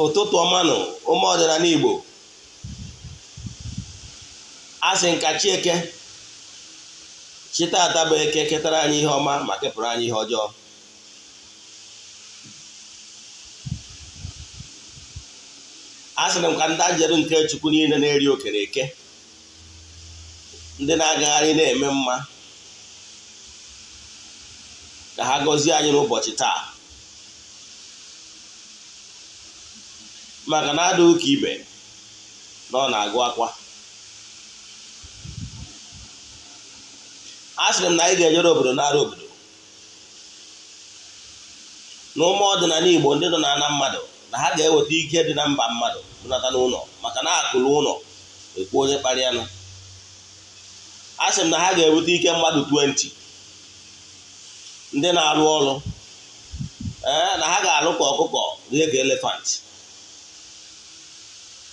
Ụtụtụ ọma nụ ụmụ ọdịnala Igbo. A sị nka Chieke chitata bụ eke ketara anyị ihe ọma ma kepụrụ anyị ihe ọjọọ. A sịrị m ka ndị njeru nke Chukwu niile na-eri okere eke, ndị na-agagharị na-eme mma, ka ha gọzie anyị n'ụbọchị taa, maka na adịghị ụka ibe na ọ na-agụ akwa. A sịrị m na anyị ga-ejere obodo nara obodo na ụmụ ọdịnala Igbo ndị nọ n'ana mmadụ na ha ga-eweta ike dị na mba mmadụ bunata n'ụlọ, maka na akụlụ ụlọ ekwu onye kparịanụ. A sị m na ha ga-eweta ike mmadụ 20 ndị na-arụ ọrụ, na ha ga-alụ ka ọkụkọ rie ka elefant,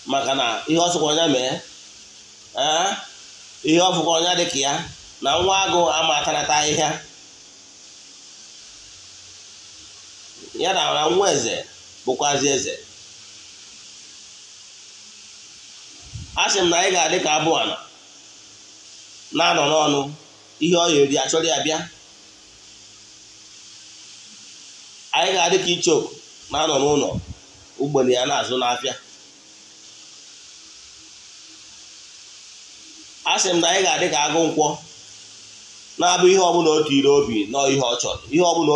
maka na ihe ọsọkwa ọnya mee, ihe ọfụkwa ọnya dị ka ya na nwa agụ ama atanata ahịhịa ya na nwa eze bụkwazi eze. A sị m na anyị ga-adị ka abụ ana na-anọ n'ọnụ ihe ọ ya eri achọrọ ya bịa. Anyị ga-adị ka ichoku na-anọ n'ụlọ ugbene ya na-azụ n'afịa. A sị m na anyị ga-adị ka agụ nkwọ na-abụ ihe ọbụla o tiri obi nọ ihe ọ chọrọ, ihe ọbụla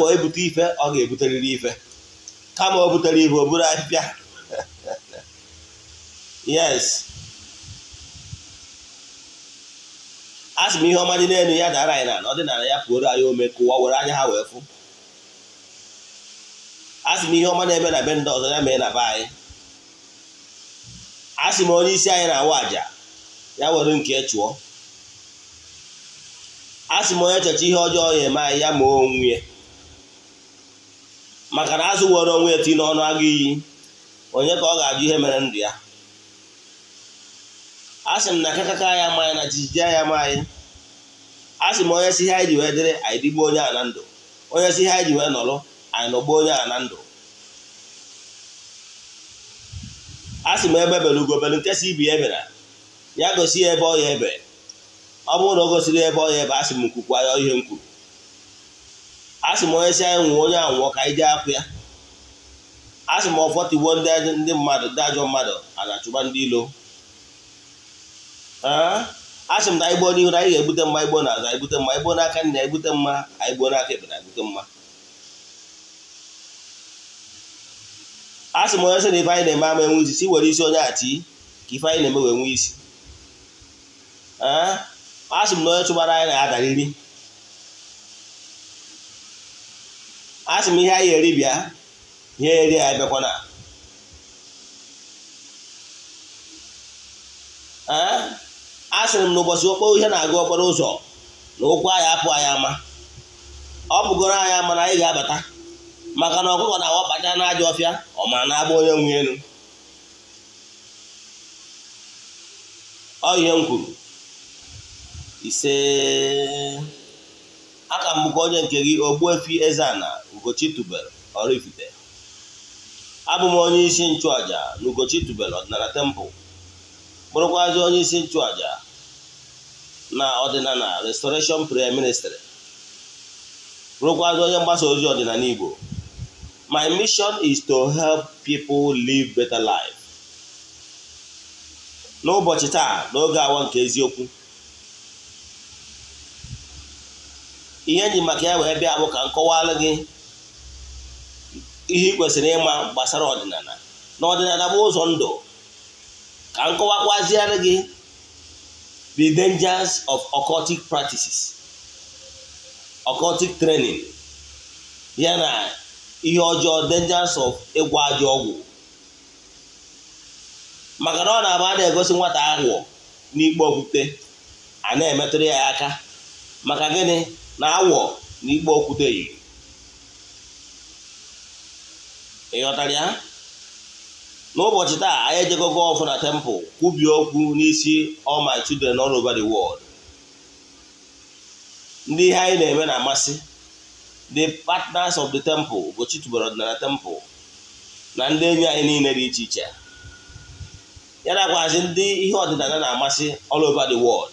o ebute ife ọ ga-ebuterịrị ife, kama o butere ife o buru afịfịa. Yes, a sị m ihe ọma dị n'elu ya dara anyị na ọdịnala ya pụoro anyị ome ka ụwa were anya ha wee fụ. A sị m ihe ọma na-eme na be ndị ọzọ ya mee na be anyị. A sị m onye isi anyị na-awa àjà ya were nke chụọ. A sị m onye chọcha ihe ọjọọ ya eme anyị ya ma onwe ya, maka na azụ were onwe ya tinye n'ọnụ agụ iyi, onye ka ọ ga-ajụ ihe mere ndụ ya. A sị m na kakaka ya ama anyị na jijiji ya ama anyị. A sị m onye si ihe anyị ji wee dịrị anyị dịgbuo onye a na ndụ, onye si ihe anyị ji wee nọrọ anyị nọgbuo onye a na ndụ. A sị m ebe bere ugo bere nke si ibi ya bịara ya gosi ya ebe ọ ya ebe. Ọ bụrụ na o gosiri ebe ọ ya ebe, a sị m kwukwa ya ihe m kwuru. A sị m onye si anyị nwụọ onye anwụọ ka anyị jee akwụ ya. A sị m ọfọ tigbuo ndị mmadụ ndị ajọ mmadụ a na-achụba ndị ilo. A sị m na anyị gboo n'ihu na anyị ga-ebute mma, igbo n'azụ anyị bute mma, igbo n'aka nna ebute mma, anyị gboo n'aka ekpe na ebute mma. A sị m onye sị na ife anyị na-eme ama enwe isi, si were isi onye a tii ka ife anyị na-eme wee nwee isi. A sị m na onye chụbara anyị na-adariri. A sị m ihe anyị eri bịa, ihe eri anyị bịakwana. A sịrị m n'ụbọchị okporo ihe na-aga okporo ụzọ na ụkwụ anyị apụ anyị ama, ọ bụgoro anyị ama na anyị ga-abata, maka na ọkụkọ na-awakpacha n'ajọ ọfịa ọ ma na-agba onye nwe elu. Ọ ihe m kwuru. Ise aka m bụkwa onye nke gị Ogbuefi Eze-Ana Ugochi tubelu Oraifite. Abụ m onye isi nchụaja na Ugochi tubelu ọdịnala temple, bụrụkwazị onye isi nchụaja na ọdịnala Restoration Prayer Ministry, bụrụkwazị onye mgbasa ozi ọdịnala Igbo. My mission is to help people live better life. N'ụbọchị taa n'oge awa nke eziokwu, ihe nji maka ya wee bịa bụ ka m kọwalụ gị ihe ị kwesịrị ịma gbasara ọdịnala na ọdịnala bụ ụzọ ndụ, ka m kọwakwaziere gị the dangers of occultic practices, occultic training, ya na ihe ọjọọ, dangers of ịgwọ ajọ ọgwụ, maka na ọ na-abụ a na-egosi nwata aghụghọ n'ikpe okwute a na-emetụrụ ya aka, maka gịnị na awọ na ikpe okwute yiri. Ị ghọtara ya? N'ụbọchị taa anyị ejegogo ọfụ na temple kwubie okwu n'isi all my children all over the world. Ndị ihe anyị na-eme na-amasị the partners of the temple, Ugochi tubelu ọdịnala temple, Na ndị enyi anyị niile dị iche iche. Ya nakwazi ndị ihe ọdịnala na-amasị all over the world.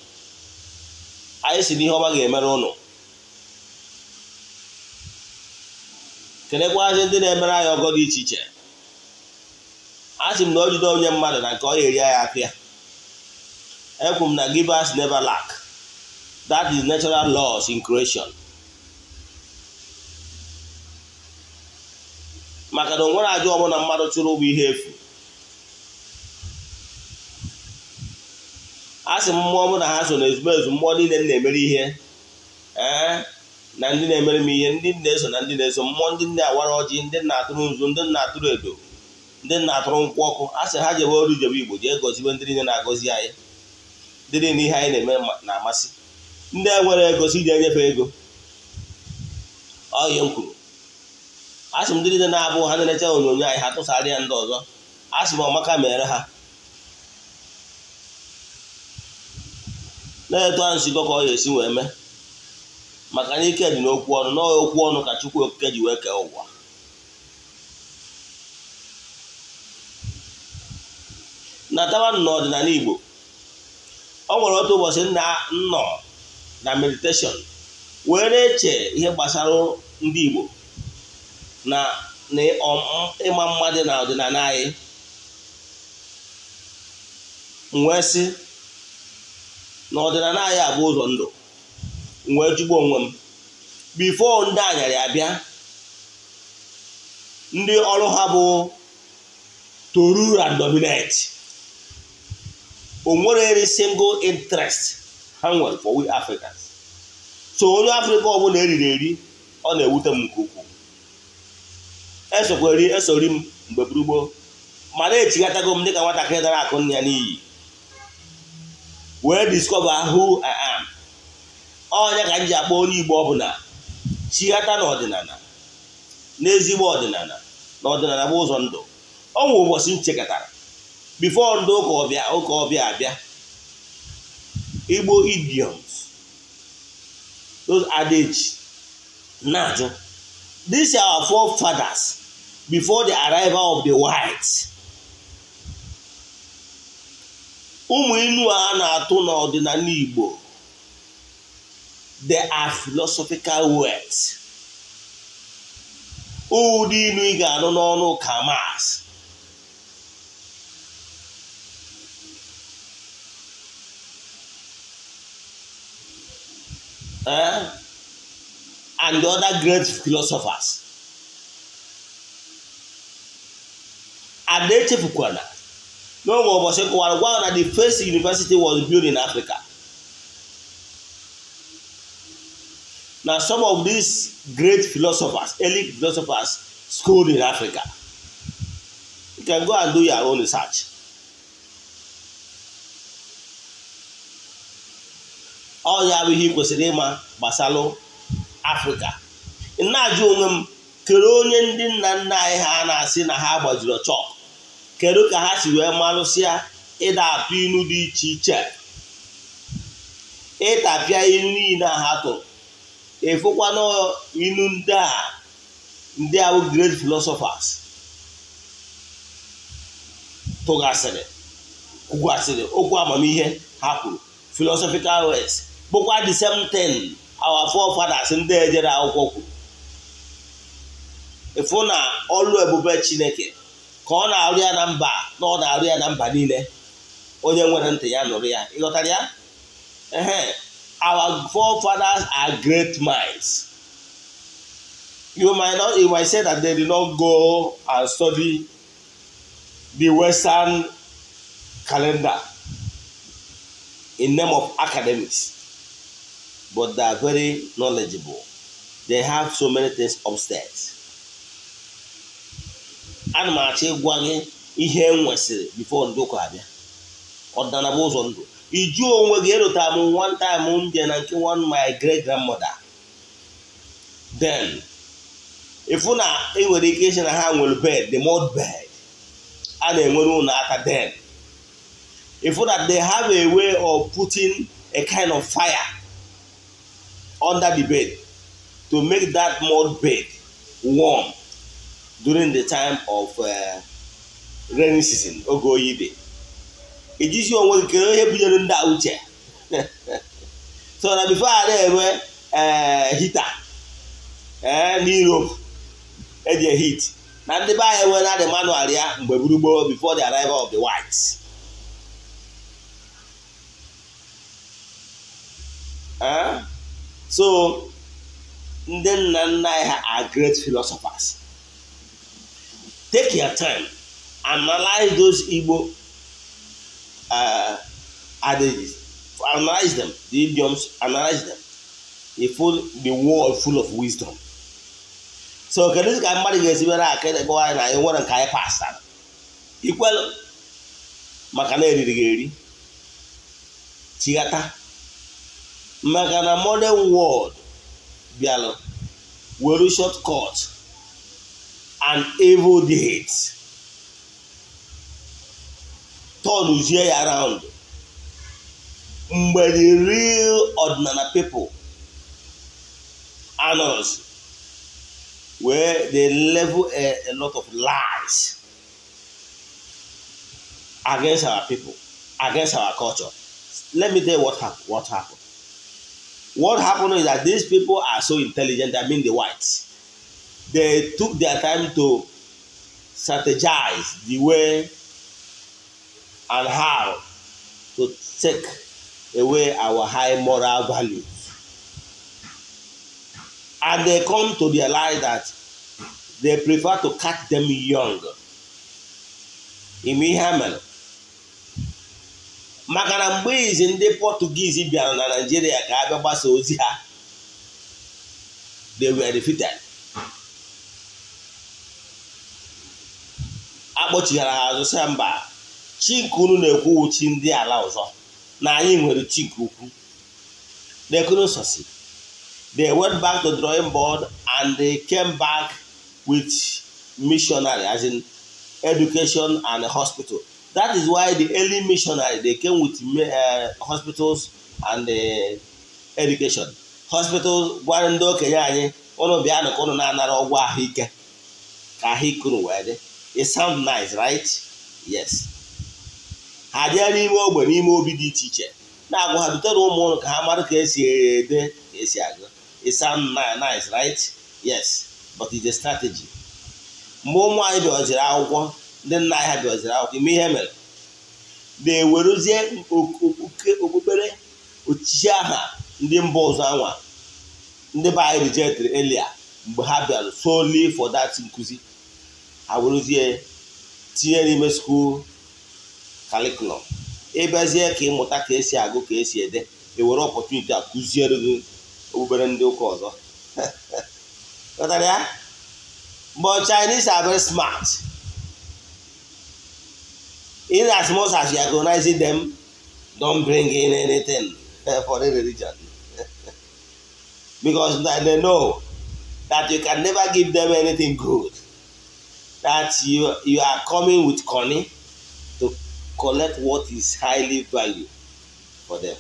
Anyị si n'ihe ọma ga-emere ụnụ. Kelekwazi ndị na-emere anyị ọgọ dị iche iche. A sị m na o jide onye mmadụ na nke ọ ga-eri anyị apịa. Ekwu m na givers never lack. That is natural laws in creation. Maka na o nwere ajọ ọbụla mmadụ chụrụ bụ ihe efu. A sị m mmụọ mụ na ha so n'ezumezu mmụọ niile na-emere ihe, na ndị na-emere m ihe, ndị na-eso na ndị na-eso mmụọ, ndị na-awara ọjị, ndị na-atụrụ nzu, ndị na-atụrụ edo, ndị na-atụrụ nkwụ ọkụ. A sị ha jebe ọrụ jebe Igbo jee gọzibe ndị niile na-agọzi anyị, ndị niile ihe anyị na-eme na-amasị, ndị enwere ego si ije enyefe ego. Ọ ihe m kwuru. A sị m ndị niile na-abụ ha na-enecha onyonyo anyị ha tụsara ya ndị ọzọ. A sị m ọmaka mere ha na-eto ahụ nsigo ka ọ ga-esi wee mee, maka na ike dị n'okwu ọnụ, na okwu ọnụ ka Chukwu Okike ji wee kee ụwa. Na tabanụ n'ọdịnala Igbo, ọ nwere otu ụbọchị nọ na meditation wee na-eche ihe gbasara ndị Igbo na ịma mma dị na ọdịnala anyị. M wee sị na ọdịnala anyị abụ ụzọ ndụ. M wee jụgbu onwe m before ndị anyarị abịa, ndị ọrụ ha bụ to rule and dominate. O nwere any single interest ha nwere for we Africans. So onye Afrịka ọbụla eriri eri ọ na-ewute m nke ukwuu. Esokweri esori m mgbe gburugburu, mana echighatago m dịka nwatakịrị dara akụ nna ya n'iyi wee discover who I am. Ọnya ka m ji akpọ onye Igbo ọbụla chighata n'ọdịnala, n'ezigbo ọdịnala, na ọdịnala bụ ụzọ ndụ. Ọ nwe ụbọchị m chekatara before ndị ụka ọbịa abịa, Igbo idioms, those adage na-ajụ, these are our forefathers before the arrival of the whites. Ụmụ inu a na-atụ n'ọdịnala Igbo, they are philosophical words. Ụdị inu ị ga-anụ n'ọnụ Karl Marx, and the other great philosophers. And they chefukwana n'oge ụbọchị kọwara gwa na the first university was built in Africa. Now some of these great philosophers, early philosophers, schooled in Africa. You can go and do your own research. Ọ ya bụ ihe ị kwesịrị ịma gbasalụ Afrịka. Na-ajụ onwe m, kedu onye ndị nna nna anyị ha na-asị na ha gbajiri chọk? Kedu ka ha si wee malụsịa ịda atụ inu dị iche iche, ịtapịa inu niile ha tụrụ? Ịfụkwana inu ndị a, ndị a bụ great philosophers tụgasịrị, kwugasịrị okwu amamihe ha kwuru, philosophical words, bụkwa the same thing our forefathers ndị ejere akwụkwọ kwuru. Ịfụ na ọlụ ebube Chineke ka ọ na-arụ ya na mba, na ọ na-arụ ya na mba niile. Onye nwere ntị ya nụrụ ya. Ịghọtara ya? Ehe, our forefathers are great minds. You might say that they did not go and study the Western calendar in name of academics, but they are very knowledgeable. They have so many things upstairs. Ana m achọ ịgwa gị ihe e nwesịrị before ndị ụka abịa. Ọdịnala bụ ụzọ ndụ. Iju onwe gị erota m one time m je na nke one my great grandmother. Then ịfụ na ị nwere ike ịsị na ha nwere bed, the mud bed a na-enwere ụlọ aka. Then ịfụ that they have a way of putting a kind of fire under the bed to make that mud bed warm. during the time of rainy season, oge oyi dị. Ijisi onwe gị kere ihe bunyere ndị a uche. So na before a na-enwe heater na Europe eji heat na ndị be anyị enwe na the manual ya mgbe gburugburu before the arrival of the whites. So ndị nna nna anyị ha are great philosophers. Take your time, analyze those Igbo adages, analyze them, the idioms, analyze them. They full the world full of wisdom. So kedu ka mmadụ ga-esi were aka ịkọwa anyị na anyị nwere nke anyị pastara ikwelu maka na eriri gị eri chighata maka na modern world bịalụ were shortcut and evil deeds turn ya around. Mgbe the real ordinary people annals where they level a lot of lies against our people, against our culture. Let me tell you what happened. What happened? What happened is that these people are so intelligent, I mean the whites. They took their time to strategize the way and how to take away our high moral values. And they come to realize that they prefer to catch them young. Ime ihe mere maka na mgbe izi ndị Portuguese bịara na Nigeria ka abịa gbasa ozi ha, they were defeated. Akpọchighara ha azụ sị mba, chi nke unu na-ekwu chi ndị ala ọzọ na anyị nwere chi nke ukwu. They couldn't succeed. They went back to the drawing board and they came back with missionary, as in education and a hospital. That is why the early missionary, they came with hospitals and education. Hospitals, gwara ndị okenye anyị ụnụ bịa nụ ka ụnụ na-anara ọgwụ ahụike ka ahụike unu wee dị. It sounds nice, right? Yes. Ha jee n'ime ogbe n'ime obi dị iche iche na-agwa ha dutere ụmụ ụnụ ka ha mara ka esi ede ka esi agụ. It sounds nice, right? Yes, but it's a strategy. Mgbe ụmụ anyị bịaziri akwụkwọ, ndị nna anyị ha bịaziri akwụkwọ, ime ihe mere na-ewerezie okpukpere ochichi aha ndị mba ọzọ anwa ndị be anyị rejected earlier mgbe ha bịara solely for that nkụzi, ha werezie tinye n'ime school curriculum. Ịbịazie ka ịmụta ka esi agụ ka esi ede, ewere opportunity a kụziere gị okpukpere ndị ụka ọzọ. Ghọtara ya? But Chinese are very smart. In as much as you are colonizing them, don't bring in anything for the religion. Because they know that you can never give them anything good. That you are coming with money to collect what is highly valued for them.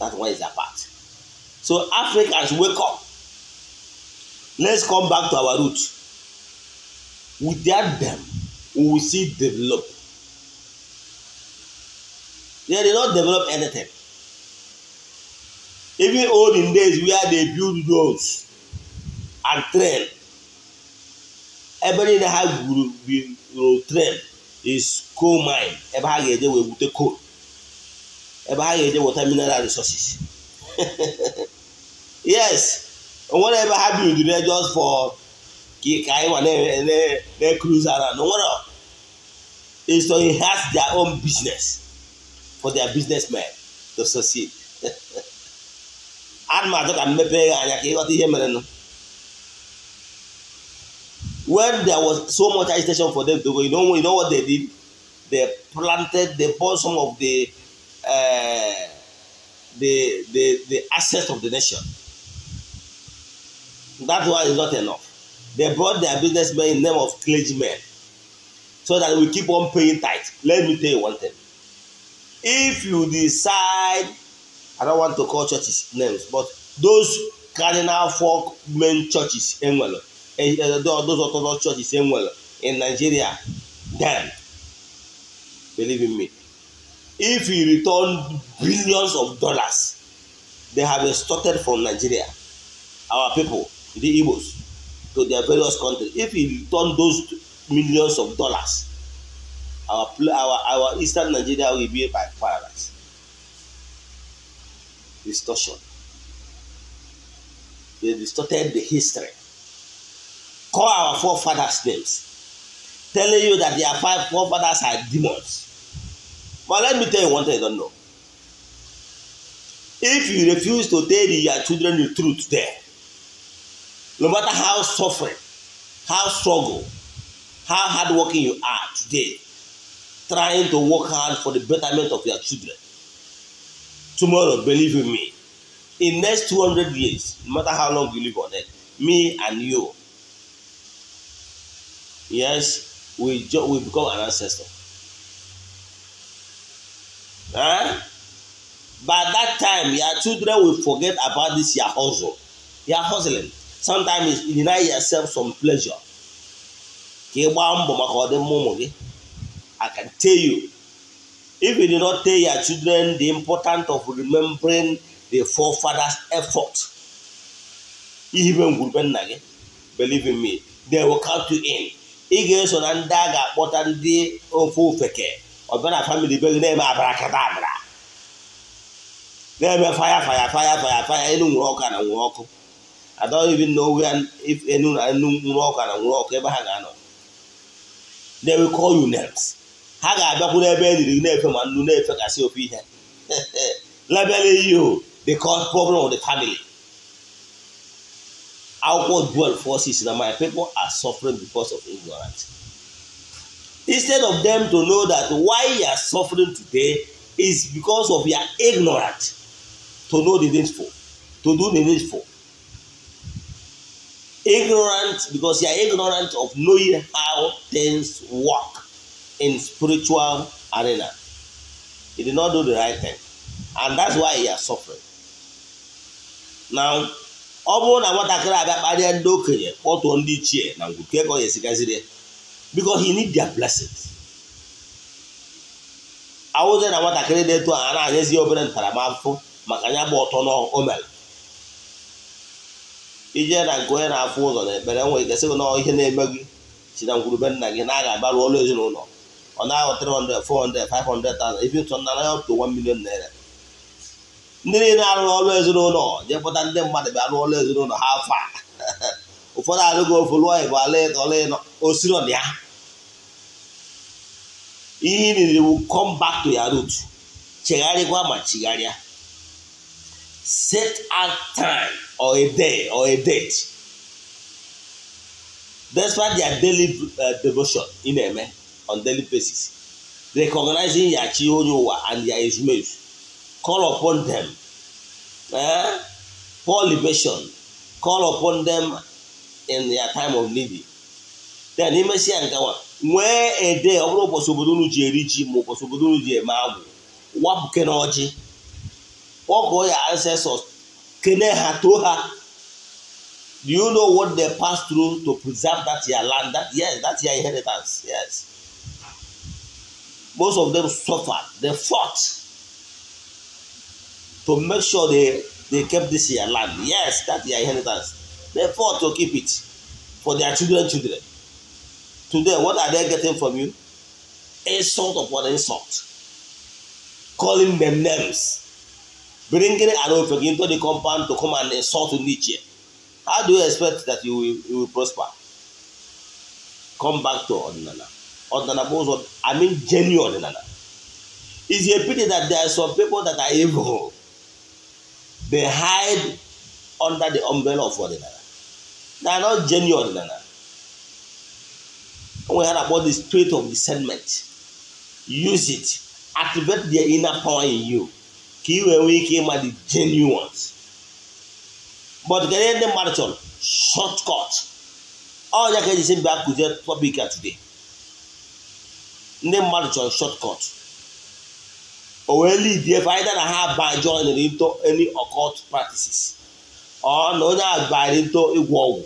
That one is apart. So Africans, wake up. Let's come back to our roots. Without them, we will see develop. They did not develop anything. Even olden days where they build roads and train, every have road train is coal mine. Every day we would coal. Every day water mineral resources. Yes. Whatever have you do just for they cruise around. No one is to enhance their own business for their businessmen to succeed. When there was so much agitation for them to go, you know what they did? They planted, they bought some of the assets of the nation. That one is not enough. They brought their businessmen in the name of clergymen so that we keep on paying tithe. Let me tell you one thing. If you decide, I don't want to call churches names, but those cardinal four main churches enwere, those Orthodox churches enwere in Nigeria, then believe in me, if you return billions of dollars they have extorted from Nigeria, our people, the Igbos, to their various countries, if you return those millions of dollars, our Eastern Nigeria will be by paradise. Distortion. They distorted the history. Call our forefathers' names, telling you that their five forefathers are demons. But let me tell you one thing you don't know. If you refuse to tell your children the truth there, no matter how suffering, how struggle, how hardworking you are today, trying to work hard for the betterment of your children, tomorrow, believe in me, in next 200 years, no matter how long you live on it, me and you, yes, we become an ancestor. Huh? By that time, your children will forget about this your hustle. You are hustling. Sometimes you deny yourself some pleasure. I can tell you, if you do not tell your children the importance of remembering the forefathers' effort, believe in me, they will count you in. Ị ga-eso na ndị a ga-akpọta ndị ofe ofeke ọbịa na family be gị na-eme abracadabra, na-eme fire fire fire fire fire, elu nwere ọkụ na nwere ọkụ. I don't even know where, if elu na elu nwere ọkụ na nwere ọkụ ebe ha ga-anọ. They will call you names. Ha ga-abịakwu n'ebe e liri na-efe ma nnu na-efekasị ofe ihe. Labeling you the cause problem of the family. Outward dual forces na my people are suffering because of ignorance. Instead of them to know that why you are suffering today is because of your ignorance to know the needful, to do the needful. Ignorant because you are ignorant of knowing how things work in spiritual arena. You did not do the right thing, and that's why you are suffering. Now, ọ bụrụ na nwatakịrị abịa kparịa ndị okenye kpọtụọ ndị ichie na ngwuke ka ọ ga-esigaziri, because he need their blessings. Awụzie na nwatakịrị dị etu a na-anyezi obere ntaramahụhụ maka anya gba ọtọ na o mere. Ije na nke onye na-afụ ụzọ na ekpere nwere ike sị gị na ihe na-eme gị si na ngwurube nna gị na a ga-agbarụ ọrụ ezinụlọ, ọ na-aghọ 300, 400, 500,000, even to up to 1 million naira. Ndị niile arụrụ ọrụ ezinụlọ jee kpọta ndị mmadụ bịa rụọ ọrụ ezinụlọ ha afọ a. Ụfọdụ arụgo ofu lụọ ịbụ ala ịtọla ịnọ osiro na ya. Ihe niile will come back to your root. Chegharịkwa ma chigharịa. Set out time or a day or a date. Despite their daily devotion in eme on daily basis, recognizing your chi onye ụwa and your ezumezu, call upon them. Pour libation. Call upon them in their time of need. Then imesia nke nwa nwee ede ọ bụrụ ụbọchị obodo unu ji eri ji ma ụbọchị obodo unu ji eme agwụ, wapụ kene ọjị, kpọkọọ ya ancestors, kene ha, too ha. Do you know what they passed through to preserve that your land? That, yes, that's your inheritance. Yes. Most of them suffered. They fought to make sure they kept this your land. Yes, that's your inheritance. They fought to keep it for their children. Today, what are they getting from you? Insult upon insult. Calling them names. Bringing an ofeke into the compound to come and insult Nietzsche. How do you expect that you will prosper? Come back to Odinana. Odinana, I mean genuine Odinana. It's a pity that there are some people that are evil. They hide under the umbrella of Odinana. They are not genuine Odinana. We had about the spirit of discernment. Use it. Activate their inner power in you. We came at the genuine ones. But getting the marathon shortcut. All you can see back to the topic today. The marathon shortcut. Or only if either I have by joining into any occult practices, Or na onye a bara into ịgwọ ọgwụ.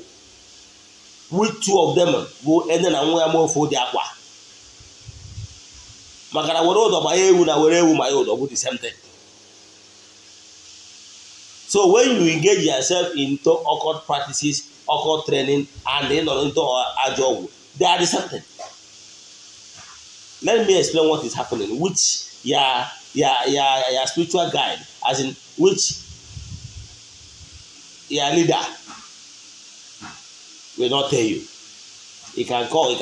Which two of them bụ ene na nwa ya ma ofu dị akwa. Maka na were ụdọ ma ya ewu na were ewu ma ya ụdọ bụ the same thing. So when you engage yourself into occult practices, occult training, and then into ajọ ọgwụ, they are the same thing. Let me explain what is happening. Which your spiritual guide, as in which your leader will not tell you. He can call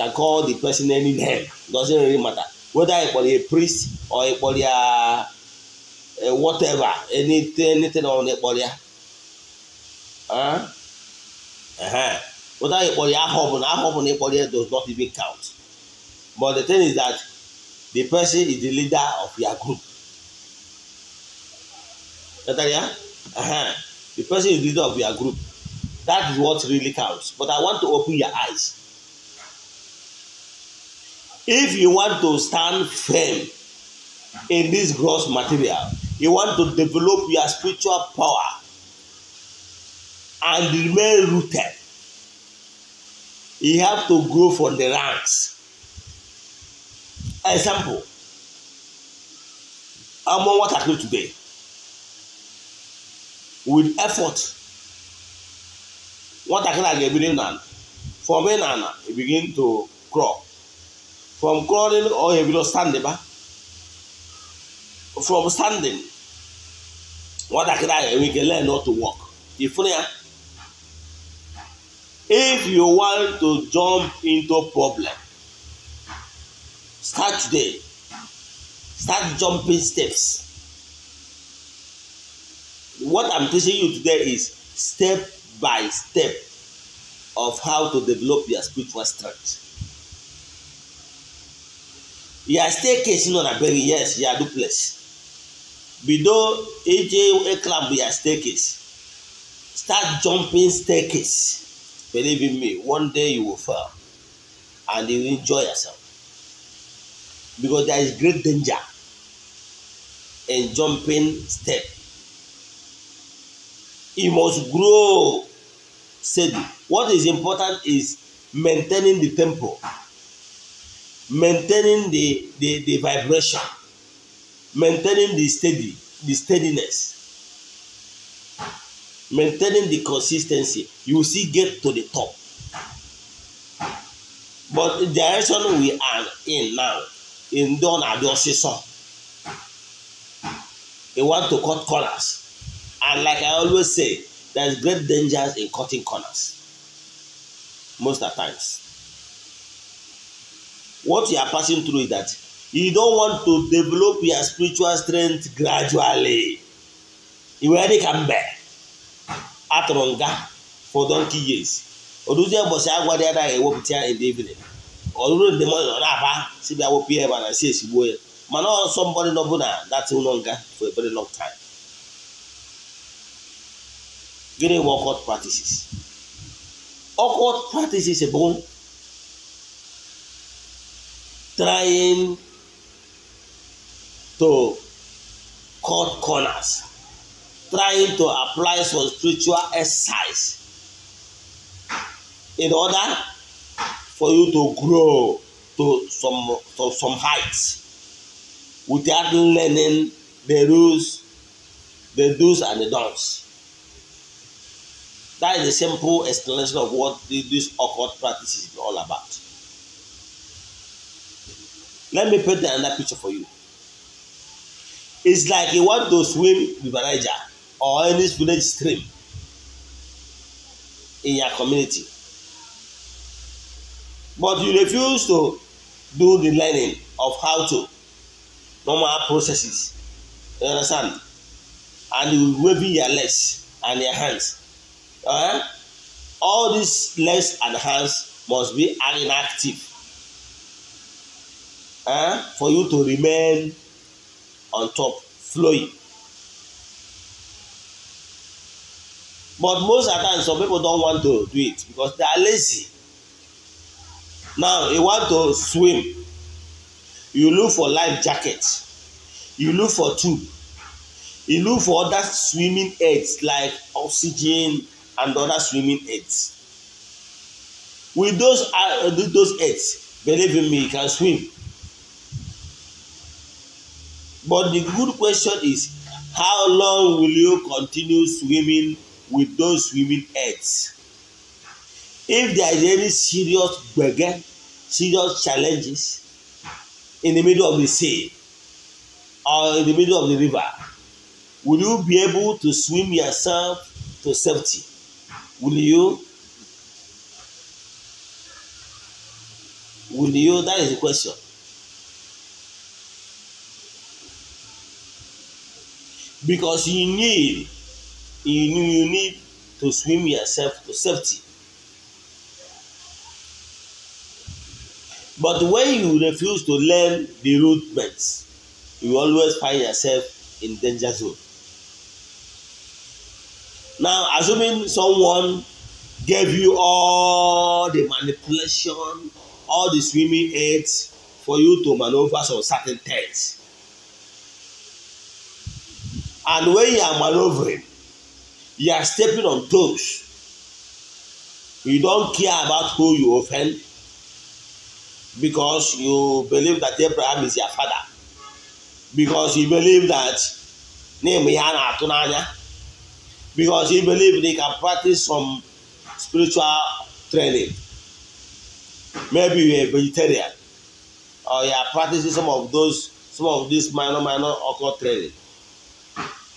the person any name. Doesn't really matter. Whether you call a priest or you call a whatever, anything on it, whether you call a does not even count. But the thing is that the person is the leader of your group. The person is the leader of your group. That is what really counts. But I want to open your eyes. If you want to stand firm in this gross material, you want to develop your spiritual power and remain rooted, you have to grow from the ranks. Example, I'm on what I do today. With effort, what I can get from now, you begin to crawl. From crawling, or you will stand back. From standing, what I can we can learn not to walk. If you want to jump into problem, start today. Start jumping steps. What I'm teaching you today is step by step of how to develop your spiritual strength. Your staircase is not a very yes, your duplex. Below AJ club your staircase. Start jumping staircase. Believe in me, one day you will fall and you will enjoy yourself. Because there is great danger in jumping step. You must grow steady. What is important is maintaining the tempo, maintaining the vibration, maintaining the steadiness, maintaining the consistency. You will see get to the top. But the direction we are in now, in Don Adosison, they want to cut corners. And like I always say, there's great dangers in cutting corners. Most of the times. What you are passing through is that you don't want to develop your spiritual strength gradually. You already come back. Atronga for donkey years. Oduzie bosi agwa dị anaghị ewepụta ya in the evening. Ọrụrụ the morning ọ na-aba si bịa wepụ ya ebe a na si esigbuo ya. Mana ọ somebody nọbụ na that ụlọ nga for a very long time. Gịnị bụ occult practices? Occult practices bụ trying to cut corners, trying to apply some spiritual exercise in order for you to grow to some heights without learning the rules, the do's and the don'ts. That is a simple explanation of what this occult practice is all about. Let me paint another picture for you. It's like you want to swim with Niger or any village stream in your community. But you refuse to do the learning of how to normal processes. You understand? And you waving your legs and your hands. All these legs and hands must be inactive for you to remain on top, flowing. But most of the time, some people don't want to do it because they are lazy. Now, you want to swim. You look for life jacket. You look for tube. You look for other swimming aids like oxygen and other swimming aids. With those aids, believe in me, you can swim. But the good question is, how long will you continue swimming with those swimming aids? If there is any serious gbege, serious challenges in the middle of the sea or in the middle of the river, will you be able to swim yourself to safety? Will you? Will you? That is the question. Because you need to swim yourself to safety. But when you refuse to learn the rudiments, you always find yourself in danger zone. Now, assuming someone gave you all the manipulation, all the swimming aids for you to maneuver some certain things. And when you are maneuvering, you are stepping on toes. You don't care about who you offend because you believe that Abraham is your father. Because you believe that because you believe they can practice some spiritual training. Maybe you're a vegetarian or you are practicing some of these minor occult training.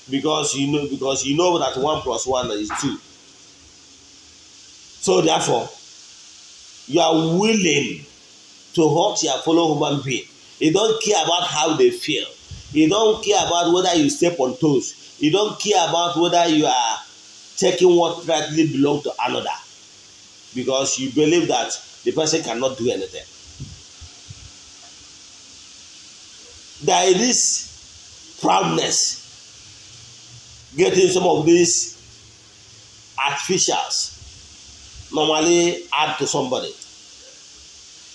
Because you know that 1 + 1 is 2. So therefore, you are willing to hurt your fellow human being. You don't care about how they feel. You don't care about whether you step on toes. You don't care about whether you are taking what rightly belongs to another. Because you believe that the person cannot do anything. There is this proudness getting some of these artificials normally add to somebody.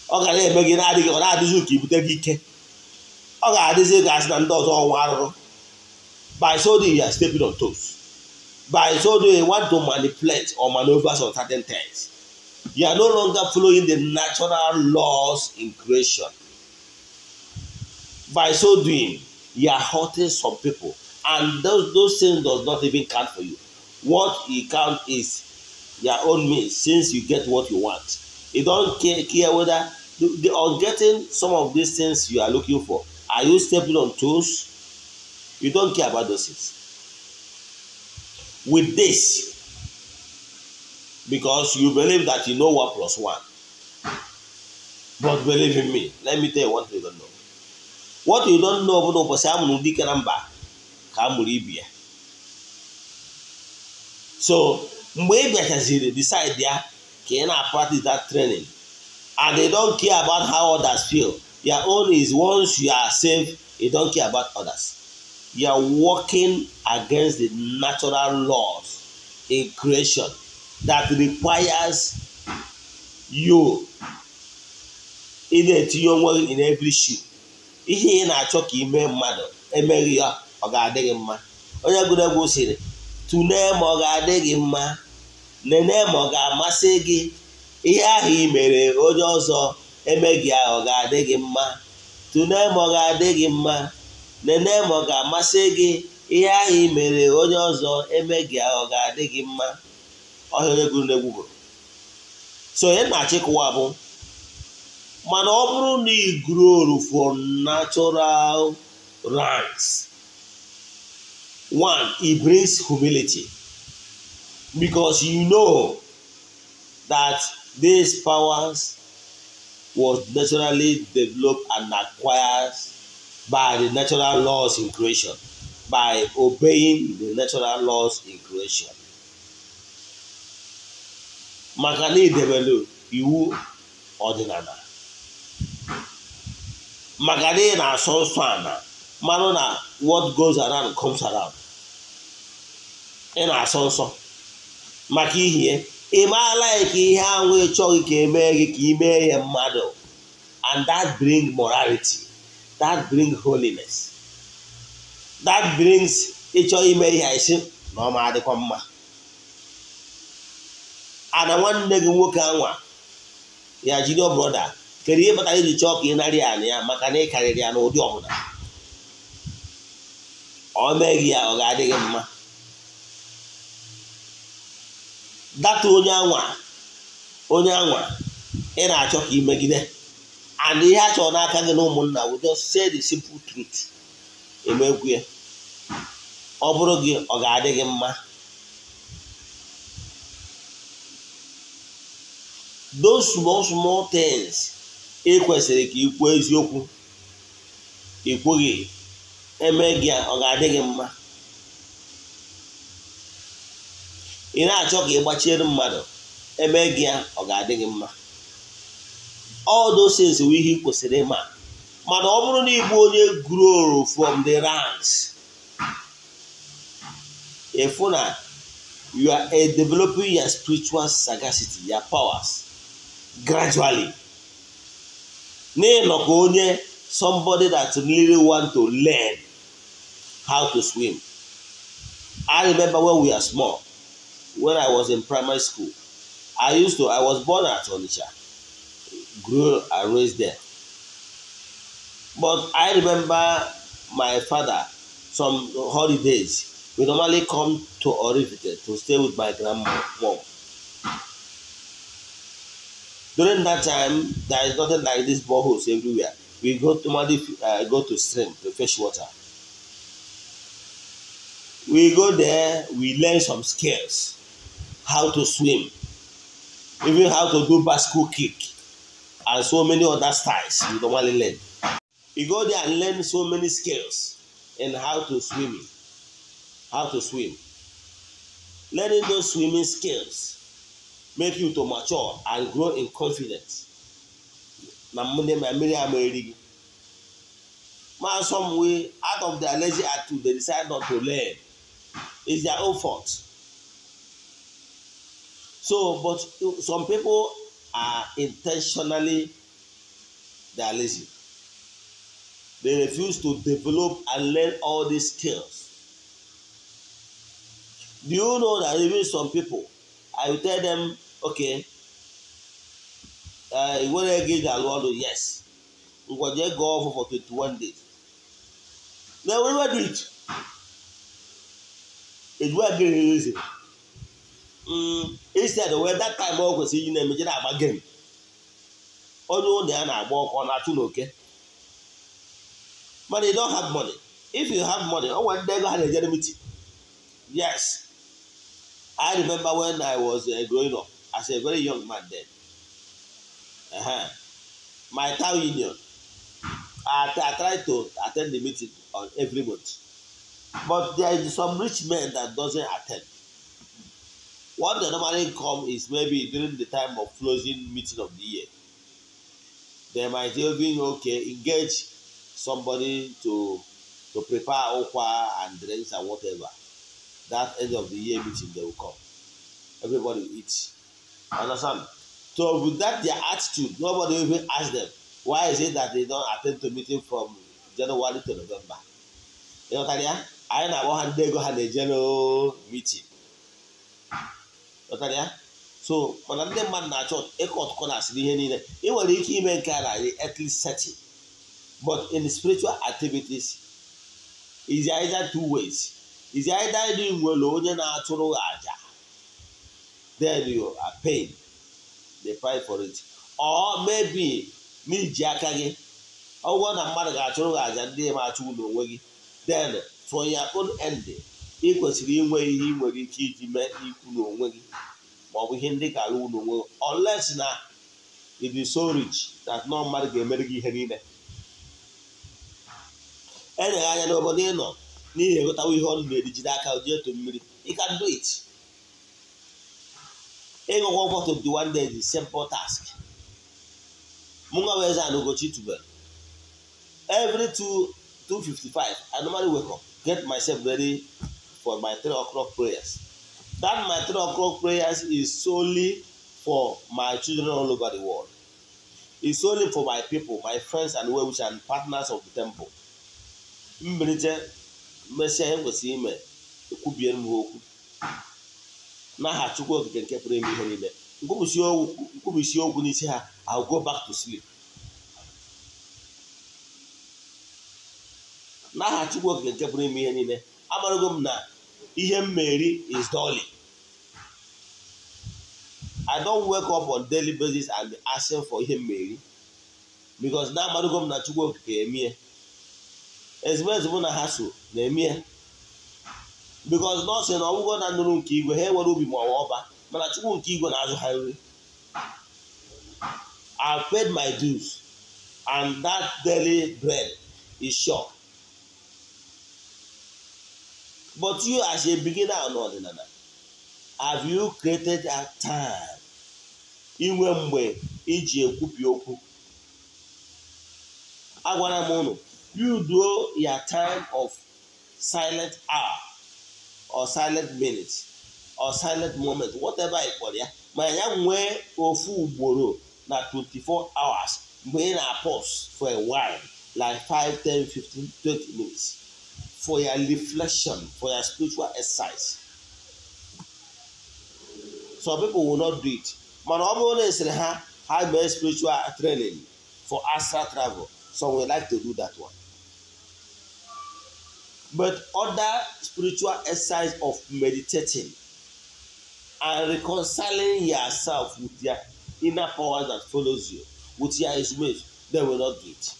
Ọ ga na-eme gị na-adịghị ọ na-adịzi ka ibute gị ike. Ọ ga-adịzi ka asị na ndị ọzọ ọnwa arụrụ. By so doing, you are stepping on toes. By so doing, you want to manipulate or maneuver some certain things. You are no longer following the natural laws in creation. By so doing, you are hurting some people. And those things does not even count for you. What you count is your own means, since you get what you want. You don't care whether on getting some of these things you are looking for. Are you stepping on toes? You don't care about those things. With this, because you believe that you know 1 + 1. But believe in me, let me tell you what you don't know. What you don't know about so, mgbe ị bịachaziri decide ya ka ị na-practice that training, and they don't care about how others feel. Your own is once you are safe, you don't care about others. You are working against the natural laws in creation that requires you ị na-etinye onwe gị in every shoe. Ihe ị na-achọ ka ime mmadụ emeghị ya, ọ ga-adị gị mma. Onye gụrụ egwu sịrị, tụlee ma ọ ga-adị gị mma, nene ma ọ ga-amasị gị, ihe ahụ ị mere onye ọzọ emeghị ya, ọ ga-adị gị mma. Tụlee ma ọ ga-adị gị mma, nene ma ọ ga-amasị gị, ihe ahụ ị mere onye ọzọ emeghị ya, ọ ga-adị gị mma. Ọhịa onye gụrụ egwu gụrụ. So ihe na-achịkwa bụ, mana ọ bụrụ na ị grow for natural ranks, one, it brings humility, because you know that these powers was naturally developed and acquired by the natural laws in creation, by obeying the natural laws in creation. Maka na idebelu iwu ọdịnala, maka na ị na-asọ nsọ ana, mmanụ na what goes around comes around. Ị na-asọ nsọ maka ihe ị maala ka ihe ahụ ị chọghị ka emee gị ka ị mee ya mmadụ. And that brings morality, that brings holiness, that brings Ịchọ ime ihe isi na ọ ma adịkwa mma. Ana nwanne gị nwoke anwa ya junior brother kedu ihe kpatara iji chọọ ka ị narị ya na ya maka na ị karịrị ya n'ụdị ọbụla. Ọ mee gị ya ọ ga-adị gị mma. Data onye anwa ị na-achọ ka ị megide and ihe a chọrọ n'aka gị na ụmụnna will just say the simple truth. Emekwu ya ọ bụrụ gị ọ ga-adị gị mma. Those small small things ị kwesịrị ka ị kwuo eziokwu ị kwughị eme gị ọ ga-adị gị mma. Ị na-achọ ka ị gbachiere mmadụ eme gị ọ ga-adị gị mma. All those things wụ ihe ị kwesịrị ịma. Mana ọ bụrụ na ị bụ onye grow from the ranks, ịfụ na you are developing your spiritual sagacity, your powers gradually. N'ịnọ ka onye somebody that really want to learn how to swim. I remember when we were small, when I was in primary school, I was born at Onitsha, grew and raised there. But I remember my father, some holidays, we normally come to Orifite to stay with my grandmom. During that time, there is nothing like these boreholes everywhere. We go to normally go to stream to fetch water. We go there, we learn some skills, how to swim, even how to do bicycle kick, and so many other styles we normally learn. You go there and learn so many skills in how to swim. How to swim. Learning those swimming skills make you to mature and grow in confidence. Some way out of their lazy attitude, they decide not to learn. It's their own fault. So, but some people are intentionally they are lazy. They refuse to develop and learn all these skills. Do you know that even some people, I will tell them, okay, you want to get the yes. We will just go off for 21 days. They will never do it. It will get easy. Instead, when that time I see you name it game. Only they are walk on okay. But they don't have money. If you have money, oh, when they go have a meeting. Yes. I remember when I was growing up as a very young man then. My town union, I try to attend the meeting on every month. But there is some rich men that doesn't attend. What they normally come is maybe during the time of closing meeting of the year. They might even okay engage somebody to prepare okwa and drinks and whatever. That end of the year meeting they will come. Everybody will eat. Understand? So with that their attitude, nobody even ask them why is it that they don't attend to meeting from January to November. You know what I know they go have a general meeting. So mana ndị mmadụ na-achọ ịkọt kọnas n'ihe niile ị nwere ike ime nke a na earthly setting, but in spiritual activities is either two ways. Is either you nwere onye na-atụrụ aja, then you are paying the price for it, or maybe n'iji aka gị ọ bụrụ na mmadụ ga-achụrụ gị aja ndị ma achụ ụlọ onwe gị, then for your own end ị kwesịrị inwe ihe ị nwere ike iji mee ikwu n'onwe gị ma ọ bụ ihe ndị ga-alụ ụlọ onwe gị, unless na it is so rich that no mmadụ ga-emere gị ihe niile. Eleghị anya n'obodo ị nọ n'ihi egotawa ihe ọnụ na-eri jide aka jee eto mmiri, you can do it. Ịgụkwa ụgwọ 21 days is simple task. Mụ nwa Eze-Ana Ugochi tubelu every 2:55 I normally wake up, get myself ready for my 3 o'clock prayers. That my 3 o'clock prayers is solely for my children all over the world. It's solely for my people, my friends and well-wishers and partners of the temple. Mbilite mesịa ihe kwesịrị ime Ekwubiere m ha okwu n'aha Chukwu Okike nke pụrụ ime ihe niile. Nkwubisi okwu n'isi ha, I'll go back to sleep. N'aha Chukwu Okike nke pụrụ ime ihe niile, amarago m na ihe m meri is dolly. I don't wake up on daily basis and be asking for ihe m meri, because na amarago m na Chukwu Okike emie. Ezumezu mụ na ha so na-emie, because nọọsụ na ọgwụgwọ na nnụrụ nke igwe ha enwere ubi ma ọ ọba, mana Chukwu nke igwe na-azụ ha nri. I paid my dues and that daily bread is sure. But you as a beginner n'ọdịnala, have you created a time inwe mgbe iji ekwubi okwu? Agwara m unu, build your time of silent hour or silent minute or silent moment, whatever ị kpọrọ ya, ma ya nwee ofu ugboro na 24 hours mgbe ị na-pause for a while, like 5, 10, 15, 20 minutes for your reflection, for your spiritual exercise. Some people will not do it. Mana ọ bụrụ na esiri ha ha mee spiritual training for astral travel, some will like to do that one. But other spiritual exercise of meditating and reconciling yourself with your inner power that follows you, with your image, they will not do it.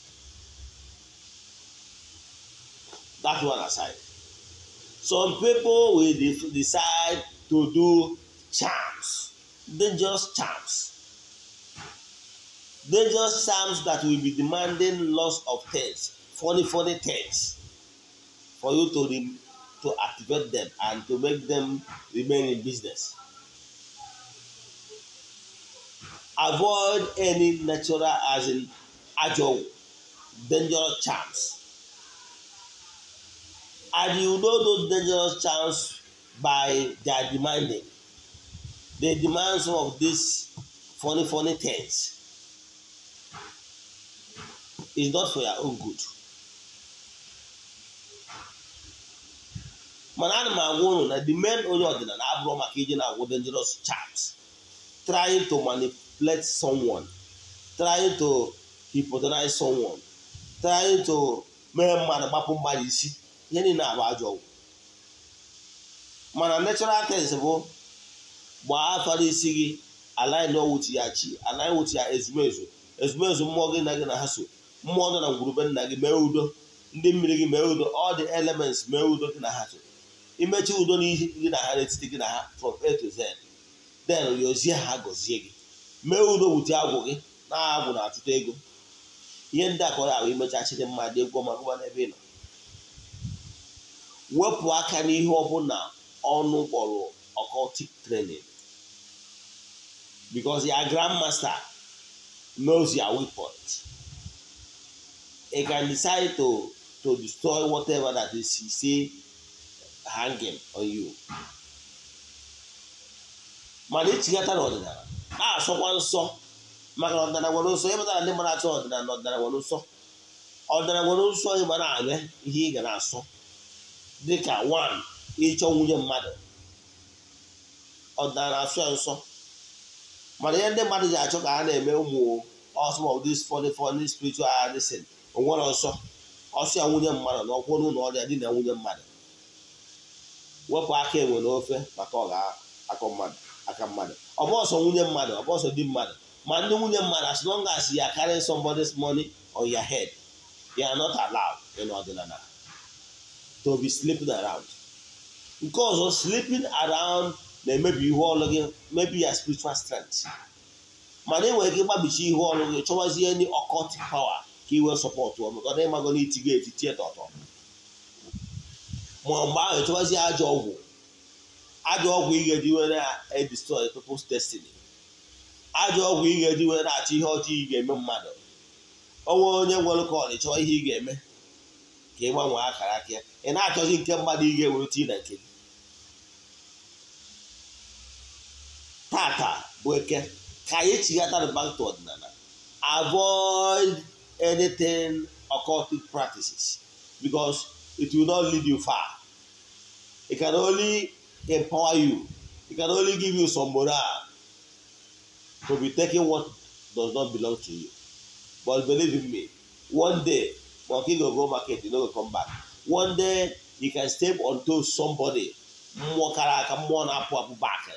That one aside. Some people will decide to do charms, dangerous charms. Dangerous charms that will be demanding lots of things, funny, funny things, for you to activate them and to make them remain in business. Avoid any natural, as in agile, dangerous charms. And you know those dangerous charms by their demanding. They demand some of these funny, funny things. It's not for your own good. Mana ana m agwa unu na the main onye ọdịnala abụrụ maka iji na-agwụ dangerous charms, trying to manipulate someone, trying to hypnotize someone, trying to mee mmadụ gbapụ mmadụ isi, ihe niile abụ ajọ ọgwụ. Mana natural things bụ gbaa afara isi gị, align with ya chi, align with ya ezumezu, ezumezu mmụọ gị na gị na ha so, mmụọ nọ na ngwurube nna gị mee udo, ndị mmiri gị mee udo, all the elements mee udo gị na ha so. Imechi udo n'ihe gị na ha n'etiti gị na ha from A to Z, then yozie ha gọzie gị, mee udo wute agwụ gị na agwụ na-atụta ego. Ihe ndị a ka ọ ya ahụ imecha chiri mmadụ egwu ọma gụba n'ebe ị nọ. Wepụ aka n'ihe ọbụla ọnụ kpọrọ occultic training, because your grandmaster knows your weak point. He can decide to destroy whatever that is he say hanging on you. Mana ichigata n'ọdịnala na-asọkwa nsọ, maka na ọdịnala nwere nsọ. Ịmata na ndị mmadụ achọ ọdịnala, ọdịnala nwere nsọ. Ọdịnala nwere nsọ, ịgba na-eme ihe ị ga na-asọ, dịka one, ịchọ nwunye mmadụ, ọdịnala asọ ya nsọ. Mana ihe ndị mmadụ ji achọ ka ha na-eme ụmụ some of these funny, funny spiritual medicine, onwere nsọ ọsọ ya nwunye mmadụ na ọkwụ n'ụlọ ọrịa dị na nwunye mmadụ. Wepụ aka enwe n'ofe maka ọ ga-akọ mmadụ aka mmadụ. Ọ bụ ọsọ nwunye mmadụ, ọ bụ ọsọ di mmadụ, ma ndị nwunye mmadụ, as long as you are carrying somebody's money on your head, you are not allowed in ọdịnala to be sleeping around. Nke ọzọ, sleeping around na-emebi ihu ọlụ gị, mebi ya spiritual strength. Mana ị nwere ike ịgbabichi ihu ọlụ gị, chọwazie any occultic power ka i wee sọpọtụ ọ, maka na ịmago na iti gị etiti tọtọ. Ma mgbe ahụ chọwazie ajọ ọgwụ, ajọ ọgwụ ị ga-eji wee na-edestroy people's destiny, ajọ ọgwụ ị ga-eji wee na-achọ ihe ọjọọ ị ga-eme mmadụ. Onwe onye nwere kọl chọọ ihe ị ga-eme ka ị gbanwee akara aka ya, ị na-achọzi nke mmadụ ị ga-ewere tii na nke gị. Tata bụ eke, ka anyị chigata back to ọdịnala. Avoid anything occultic practices, because it will not lead you far. It can only empower you. It can only give you some morale to be taking what does not belong to you. But believe in me, one day, monkey go go market, you no go come back. One day, you can step onto somebody. Mmụọ kara aka, mmụọ na-apụ apụ back.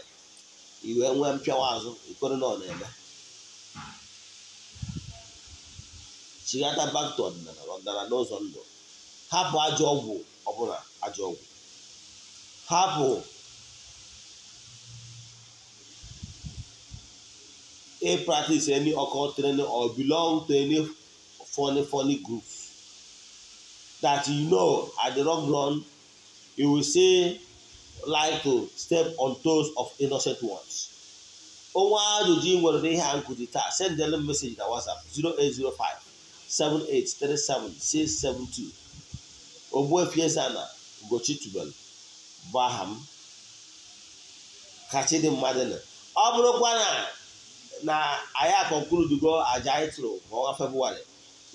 Iwe nwee mpịawa azụ, ikoro na ọ na-eme. Chigata back to ọdịnala, ọdịnala n'ụzọ ndụ. Hapụ ajọ ọgwụ ọbụla, ajọ ọgwụ. Hapụ a practice any occult training or belong to any funny group that you know at the long run you will say like to step on toes of innocent ones. Onwe ajụjụ ị nwere n'ihe a nkụzi taa, send them message na WhatsApp 0805 7837 672. Ogbuefi Eze-Ana Ugochi tubelu bụ aha m. Ka chi dị mmadụ na ọ bụrụkwa na anyị akọnkludugo aja anyị tụrụ ọnwa Febụwarị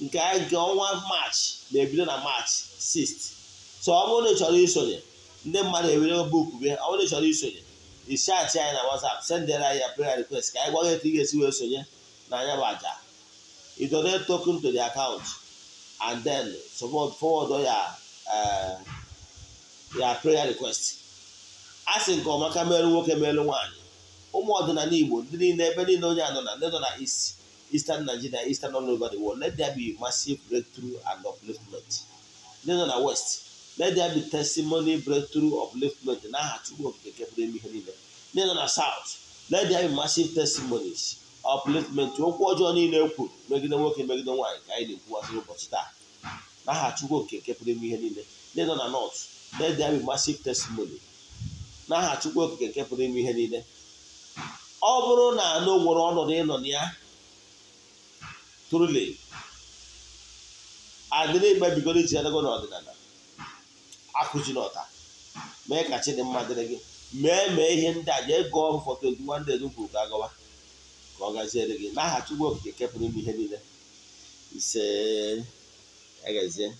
nke ọnwa Maachị na-ebido na Maachị 6. So ọ bụrụ na ị chọrọ isonye, ndị mmadụ ebido buku bịa. Ọ bụrụ na ị chọrọ isonye, ishachi anyị na WhatsApp, sendere anyị ya prayer request ka anyị gwa gị etu ị ga-esi wee sonye na anya bụ aja. You donate token to the account and then support forward ya prayer request. A sị nke ọma ka merụ nwoke merụ nwaanyị. Ụmụ ọdịnala Igbo ndị niile ebe niile onye anọ na ndị nọ na East, Eastern Nigeria, Eastern all over the world, let there be massive breakthrough and upliftment. Ndị nọ na West, let there be testimony, breakthrough, upliftment n'aha Chukwu Okike kepụrụ ime ihe niile. Ndị nọ na South, let there be massive testimonies, upliftment. Okwu ọjọọ niile e kwuru megide nwoke megide nwaanyị ka anyị na-ekwuwasị ụbọchị taa n'aha Chukwu Okike kepụrụ ime ihe niile. Ndị nọ na North, let there be massive testimony n'aha Chukwu Okike nke pụrụ ime ihe niile. Ọ bụrụ na anụ nwere ọnọdụ ịnọ na ya truly adịrị ikpebigoro iji adago n'ọdịnala, akụji n'ọta, mee ka chi dị mma dịrị gị, mee ihe ndị a, jee gụọ for 21 days kwuru ka agawa ka ọ gaziere gị n'aha Chukwu Okike nke pụrụ ime ihe niile. Ise, agazie.